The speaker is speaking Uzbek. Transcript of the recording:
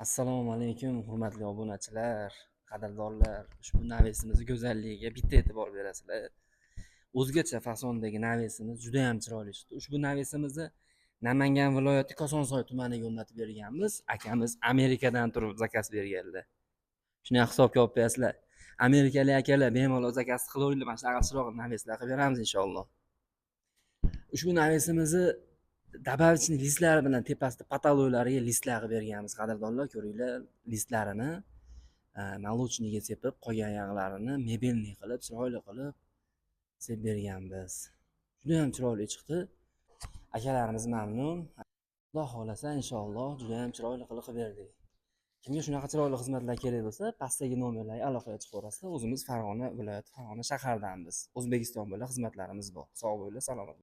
Assalomu alaykum, hurmatli obunachilar, qadrdonlar. Ushbu navesimizni go'zalligiga bitta e'tibor berasizlar. O'zgacha fasondagi navesimiz juda ham chiroyli chiqdi. Ushbu navesimizni Namangan viloyati Kosonsoy tumaniga o'rnatib berganmiz. Akamiz Amerikadan turib заказ berganlar. Shuni ham hisobga olib qo'yasizlar. Amerikalik akalar, bemalol заказ qilaveringlar, mana shunaqa chiroyli naveslar qilib beramiz inshaalloh. Ushbu navesimizni добавочный listlari bilan tepasida потолок lariga listlar qilib berganmiz, qadrdonlar, ko'ringlar listlarini молочный ga sepib, qolgan yoqlarini мебельный qilib, chiroyli qilib sepib berganmiz. Juda ham chiroyli chiqdi. Akalarimiz mamnun. Xudo xohlasa, inshaalloh, juda ham chiroyli qilib qilib berdik. Kimga shunaqa chiroyli xizmatlar kerak bo'lsa, pastdagi nomerlarga aloqaga chiqaverasizlar. O'zimiz Farg'ona viloyati, Farg'ona shaharidanmiz. O'zbekiston bo'ylab xizmatlarimiz bor. Sog' bo'linglar, salomat.